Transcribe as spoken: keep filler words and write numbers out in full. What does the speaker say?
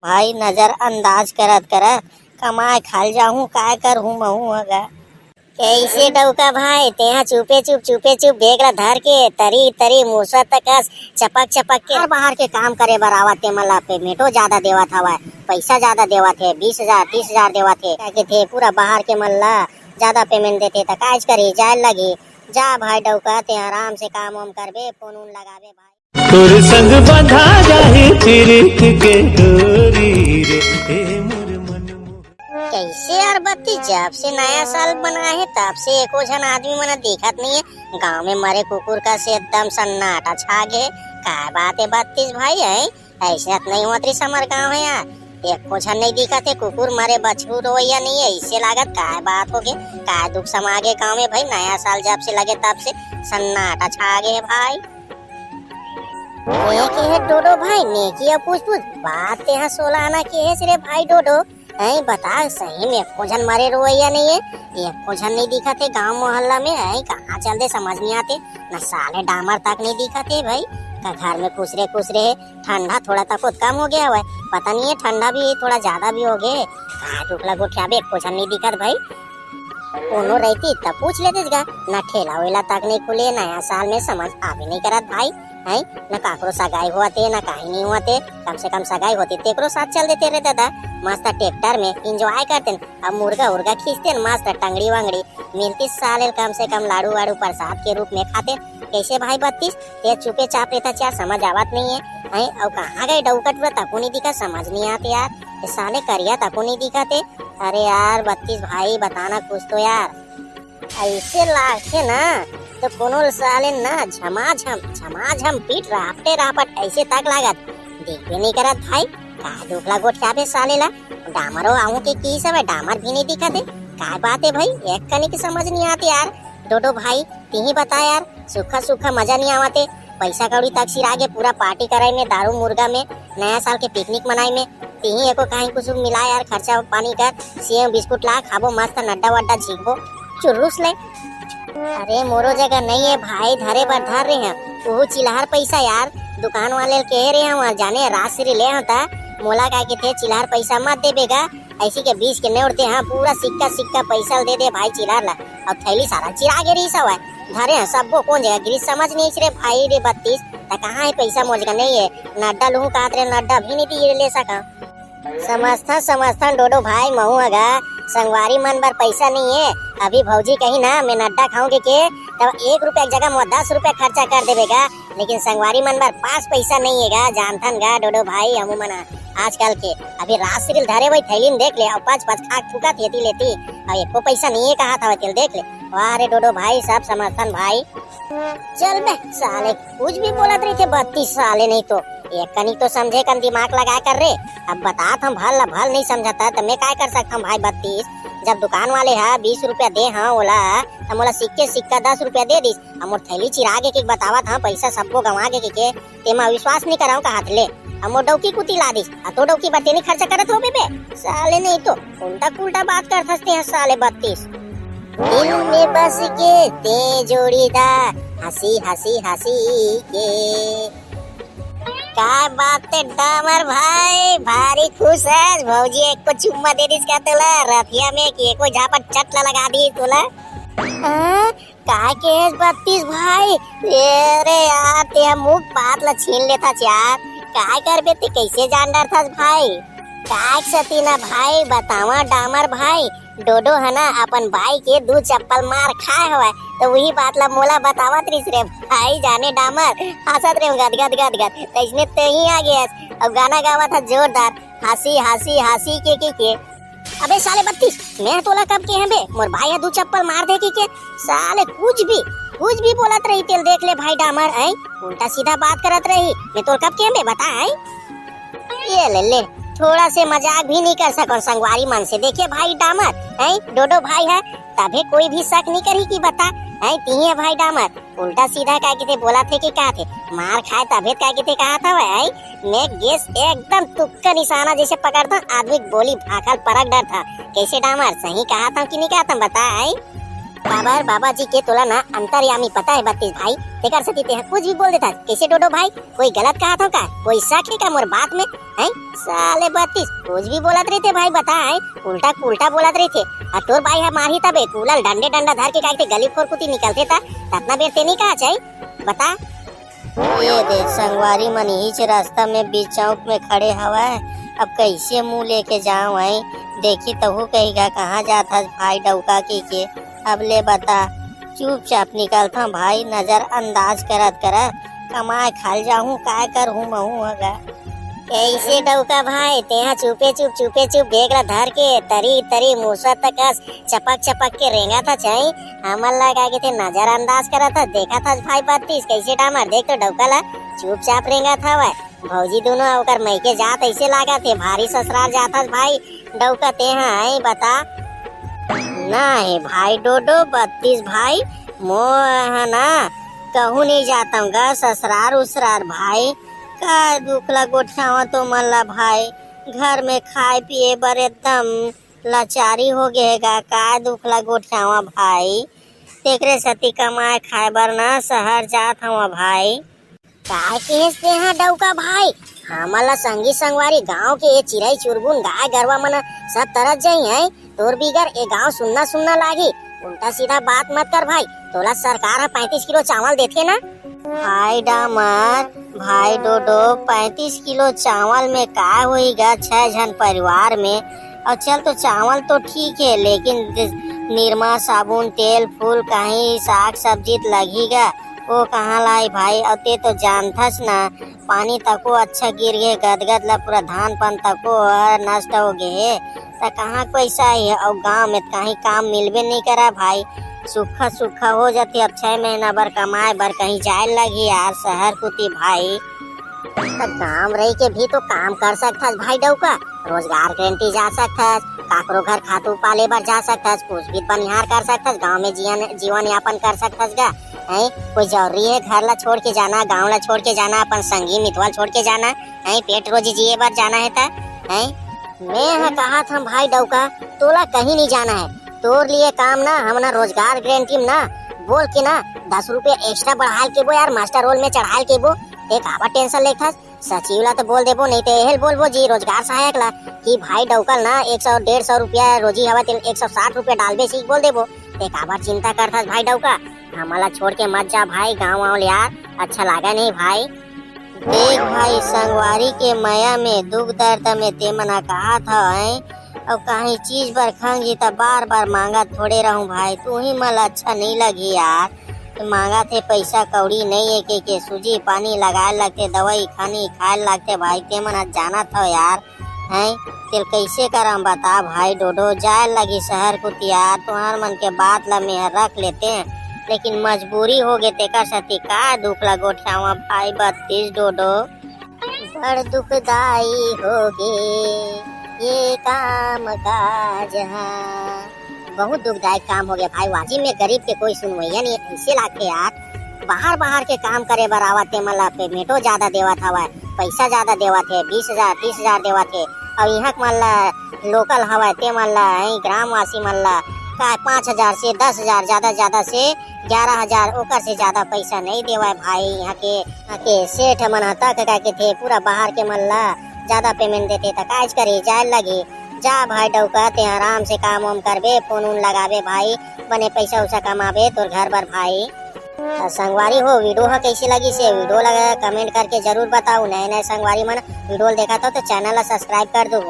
भाई, नजरअंदाज करत करत कमाए खाल जाहूं, काय करहूं महूं ह गा। कैसे डौका भाई, तेहा चुपे चुप, चुपे चुप बेग ला धर के तरी तरी मूसवा तक कस चपक चपक के हर बाहर के काम करे बर आवत, ते मन ला पेमेंटो जादा देवत हवय, पैसा जादा देवत हे, बीस हजार, तीस हजार देवत हे, का कहिथे, पूरा बाहर के मन ला जादा पेमेंट देथे, त कायच करही, जाय लगही। जा भाई डौका, ते आराम से काम वाम करबे, फोन उन लगाबे भाई। तोर संग बंधा जाही पीरित के डोरी रे, ए मोर मन मोह। कैसे यार बत्तीस, जब से नया साल बना हे तब से एको झन आदमी मन दिखत नहीं है। गांव में मरे कुकुर कस एकदम सन्नाटा छा गे। काय बात है बत्तीस भाई, है ऐसे हत नहीं होत रहिस हमर गांव है यार। एको झन नहीं दिखत है, कुकुर मरे बछरू रोवैया नहीं है, ऐसे लागत काय बात हो गे, काय दुख समा गे गांव में भाई। नया साल जब से लगे तब से सन्नाटा छा गे है भाई। ये के हे डोडो भाई, नेकी अउ पूछ पूछ, बात तेहा सोला आना के हे रे भाई डोडो। हैं बता, सही में एको झन मरे रोवैया नहीं है, एको झन नहीं दिखत है गांव मोहल्ला में, हैं कहाँ चल दे समझ नहीं आते, न साले डामर तक नहीं दिखत है भाई, का घर में खुसरे खुसरे है, ठंडा थोड़ा तक बहुत कम हो गया हुआ है, पता नहीं है ठंडा भी थोड़ा ज्यादा भी हो गए, कहाँ टुकला गोठियाबे, एको झन नहीं दिखत भाई। कोनो रहती त पूछ लेतेस गा, ना ठेला वेला तक नहीं खुले, नया साल में समझ आबे नहीं करत भाई, हैं? ना काकरो सगाई होत हे, ना काहीं नहीं होत हे, कम से कम सगाई होती तेकरो साथ चल देते रे दादा, मस्त ट्रैक्टर में एंजॉय करते न, अब मुर्गा उर्गा खींचते न, मस्त टंगड़ी वंगड़ी मिलती साले ल, कम से कम लाड़ू वाड़ू प्रसाद के रूप में खाते। कैसे भाई बत्तीस, ते चुपे चाप रहता यार, समझ आवत नहीं है, हैं? अउ कहाँ गए डौका टूरा, तको नहीं दिखा, समझ नहीं आते यार, ये साले करिया तको नहीं दिखा ते। अरे यार बत्तीस भाई, बताना कुछ तो यार। ऐसे लागथे ना, तो कोनो साले ना झमाझम, झमाझम पीठ रापटे रापट ऐसे तक लागत। देखबे नहीं करत भाई, काय दुख ला गोठियाबे साले ला। डामरो आहूं के की सब है, डामर भी नहीं दिखत है। काय बात है भाई, एक कनी के समझ नहीं आते यार। डोडो भाई, तिही बता यार, सूखा सूखा मजा नहीं आवते। पैसा कौड़ी तक सिरा गे पूरा पार्टी कराई में, दारू मुर्गा में, नया साल के पिकनिक मनाई में। तिही एको कहीं कुछ मिला यार, खर्चा पानी कर, सेव बिस्कुट ला खाबो, मस्त नड्डा वड्डा झींकबो, चुर्रुस ले। अरे मोरो जगह नहीं है भाई, धरे बर धर रहे हैं, वो चिल्हर पैसा यार, दुकान वाले ल कहे रहे हैं, वहाँ जाने राजश्री ले होता, मोला का कहिथे चिल्हर पैसा मत देबे गा, ऐसी के बीस के नोट दे, हाँ पूरा सिक्का सिक्का पैसा ल दे दे भाई चिल्हर ला। अब थैली सारा चिरा गे रही सब है, धरे हैं सबको, कौन जगह गिरी समझ नहीं रे भाई रे बत्तीस, त कहाँ है पैसा मोर जगह नहीं है, नड्डा लूहू कहत रहे, नड्डा भी नहीं दिए ले सका। समझथन, समझथन डोडो भाई, महू ह गा, संगवारी मन बर पैसा नहीं है। अभी भौजी कही ना, मैं नड्डा खाऊं के, के, तब एक रुपया के जगह मोर दस रुपया खर्चा कर देबे गा, लेकिन संगवारी मन बर पास पैसा नहीं है गा, जानथन गा डोडो भाई, हमू मन आजकल के। अभी राजश्री ल धरे वही थैली में देख ले, अउ पाँच पाँच खाक थूकत हेती लेती, अउ एको पैसा नहीं है कहा था तेल देख ले। वाह रे डोडो भाई, सब समझथन भाई। चल बे साले, कुछ भी बोलत रहिथे बत्तीस साले, नहीं तो एक कनी तो समझे कन दिमाग लगा कर रे। अब बतात हम भल ला भल नहीं समझता त मैं काय कर सकता हूँ भाई बत्तीस। जब दुकान वाले हा बीस रुपया दे हा ओला, त मोला सिक्के सिक्का दस रुपया दे दिस। अब मोर थैली चिरा गे के बतावत हा, पैसा सबको गंवा गे के, के तेमा विश्वास नहीं कराऊं का हाथ ले। अब मोर डौकी कुती ला दिस, आ तो डौकी बर तेनी खर्चा करत हो बे। साले नहीं तो उल्टा पुल्टा बात करथस ते हा साले बत्तीस। दिल में बस के ते जोड़ीदार, हंसी हंसी हंसी के। का बात है डामर भाई, भारी खुश है भौजी, एको चुम्मा दे दिस का तोला रतिया में, कि एको झापट चट ला लगा दी तोला। हाँ? काय के बत्तीस भाई? अरे यार, ते मुख बात ला छीन लेथस यार, काय करबे ते, कैसे जान डरथस भाई? काय सती ना भाई, बतावा डामर भाई, डोडो ह ना अपन बाई के दू चप्पल मार खाए हवय, त उही बात ला मोला बतावत रिहिस रे भाई, जाने डामर, हंसत रे गद गद गद गद, तइसने तेही आ गेस, अउ गाना गावत ह जोरदार, हंसी हंसी हंसी के के के। अबे साले बत्तीस, मैं तोला कब के हंव बे, मोर भाई ह दू चप्पल मार दे के के, साले कुछ भी, कुछ भी बोलत रही तेल देख ले भाई डामर, हैं? उल्टा सीधा बात करत रही, मैं तोला कब के हंव बे, बता, हैं? ये ले ले, थोड़ा से मजाक भी नहीं कर सको संगवारी मन से। देखे भाई डामर, हैं, डोडो भाई है, तभे कोई भी शक नहीं करी कि बता, हैं, तिही है भाई डामर। उल्टा सीधा काय किथे बोला थे कि का थे, मार खाए तभे काय किथे कहा था वह, हैं? मैं गेस एकदम तुक्का निशाना जैसे पकड़ता, आदमी के बोली भाखल परख डरथा। कैसे डामर, सही कहा था कि नहीं कहा था, बता, हैं? काबर बाबा जी के तोला ना अंतर्यामी पता हे बत्तीस भाई, तेकर सेती तेहा कुछ भी बोल देथस। कइसे डोडो भाई, कोई गलत कहत हंव का? कोई शक हे का मोर बात में? हैं साले बत्तीस, कुछ भी बोलत रहिथे भाई, बता, हैं उल्टा उल्टा बोलत रहिथे। अउ तोर बाई ह मारही तबे, कूला ल डंडे डंडा धर के काहे गली खोर कुती निकलथे त, ततना बेर ते नइ कहा चाही, बता। ये दे संगवारी मन इहीच रास्ता में बीच चौक में खड़े हवय। अब कइसे मुंह लेके जांव, हैं? देखी तहू कहिगा कहाँ जात हस भाई डौका कहिके। अब ले बता, चुपचाप निकलथंव भाई, नजरअंदाज करत करत कमाए खाल जाहूं, काय करहूं महूं ह गा। कइसे डौका भाई, तेहा चुपे चुप चुपे चुप बेग ला धर के तरी तरी मूसवा तक अस चपक चपक के रेंगत हस, हैं? हमन ला का कहिथे नजरअंदाज करत हस, देखत हस भाई बत्तीस, कइसे डामर, देख तो डौका ला चुपचाप रेंगत हवय। भौजी दुनो ओकर मइके जात अइसे लागत हे, भारी ससुरार जात हस भाई डौका तेहा, हैं बता। ना हे भाई डोडो बत्तीस भाई, मोर ह ना कहूं नइ जात हंव गा ससुरार उसरार भाई। का दुख ला गोठियावंव तुमन ला भाई, घर में खाए पिए बर एकदम लाचारी हो गे हे गा, का दुख ला गोठियावंव भाई। तेकरे सेती कमाए खाए बर ना सहर जात हंव भाई। काय कहेस तेहा डौका भाई, हमन ला संगी संगवारी गांव के ये चिरई चुरगुन गाय गरवा मन सब तरस जाही, हैं? तोर बिगर ए गांव सुन्ना सुन्ना लागही। उल्टा सीधा बात मत कर भाई, तोला सरकार ह पैंतीस किलो चावल देथे ना। भाई डामर, भाई डोडो, पैंतीस किलो चावल में का होही गा छह झन परिवार में? अउ चल तो चावल तो ठीक हे, लेकिन निरमा, साबुन, तेल, फूल, कहीं साग सब्जी त लगही गा, ओ कहाँ लाई भाई? अउ ते तो जानथस ना, पानी तको अच्छा गिर गे, गदगद ला पूरा धान पान तको ह नष्ट हो गे हे, त कहाँ पैसा हे? अउ गांव में त कहीं काम मिलबे नइ करा भाई, सुक्खा सुक्खा हो जाथे। अब छह महीना बर कमाए बर कहीं जाए लगही यार सहर कुती भाई। त गांव रही के भी तो काम कर सकथस भाई डौका, रोजगार गारंटी जा सकथस, काकरो घर खातू पाले बर जा सकथस, कुछ भी बनिहार कर सकथस, गांव में जियन जीवन यापन कर सकथस गा। हैं, कोई जरूरी हे घर ला छोड़ के जाना, गांव ला छोड़ के जाना, अपन संगी मितवा ल छोड़ के जाना? हैं, पेट रोजी जिए बर जाना हे त? हैं, मैं ह कहाथंव भाई डौका, तोला कहीं नइ जाना हे, तोर लिए काम ना, हमन रोजगार गारंटी में ना बोल के ना दस रुपया एक्स्ट्रा बढ़ाल के बो यार, मास्टर रोल में चढ़ाल के बो। ते काबर टेंशन लेथस? सचिव ला तो बोल देबो, नहीं तो एहल बोलबो जी रोजगार सहायक ला कि भाई डौका ल ना एक सौ डेढ़ सौ रुपया रोजी हवा, तेल एक सौ साठ रुपया डालबे सीख बोल देबो। ते काबर चिंता करथस भाई डौका, हमन ला छोड़ के मत जा भाई गाँव वाँव ले यार, अच्छा लागे नहीं भाई। देख भाई, संगवारी के मया में, दुख दर्द में ते मन ह कहात हव, हैं? अउ काहीं चीज बर खंगही त बार बार मांगत थोड़े रहूं भाई, तू ही मन ला अच्छा नहीं लगही यार। ते मांगत हे, पैसा कौड़ी नहीं हे के, के सूजी पानी लगाए लगथे, दवाई खानी खाए लगथे भाई, ते मन ह जानत हव यार। हैं, तेल कइसे करम बता भाई डोडो, जाए लगी शहर कुतिया, तुहर मन के बात ला मेहर रख लेते, लेकिन मजबूरी हो गे तेकर सेती का दुख ला गोठियावा भाई बत्तीस डोडो। बड़ दुखदाई हो गे ये काम काज हा। बहुत दुखदायक काम हो गया भाई, वाजिब में गरीब के कोई सुनवैया नहीं, ऐसे लागथे यार। बाहर बाहर के काम करे बर आवत हे, मतलब पेमेंटो ज्यादा देवत हवय, पैसा ज्यादा देवत हे, बीस हजार तीस हजार देवत हे, अउ इहाँ के मन ला लोकल हवय ते मन ला, यहीं ग्रामवासी मन ला का पाँच हजार से दस हजार, ज्यादा ज्यादा से ग्यारह हजार, ओकर से ज्यादा पैसा नहीं देवय भाई। यहाँ के, यहाँ के सेठ मन ह तक का कथे पूरा बाहर के मन ला ज्यादा पेमेंट देथे त काज करे जाए लगे। जा भाई डौका, ते आराम से काम वाम करबे, फोन उन लगाबे भाई, बने पैसा उसा कमाबे तोर घर बर भाई। अ, संगवारी हो, वीडियो ह कइसे लगिस हे? वीडियो लगा कमेंट करके जरूर बताओ। नए नए संगवारी मन वीडियो ल देखत हो तो चैनल ला सब्सक्राइब कर दो।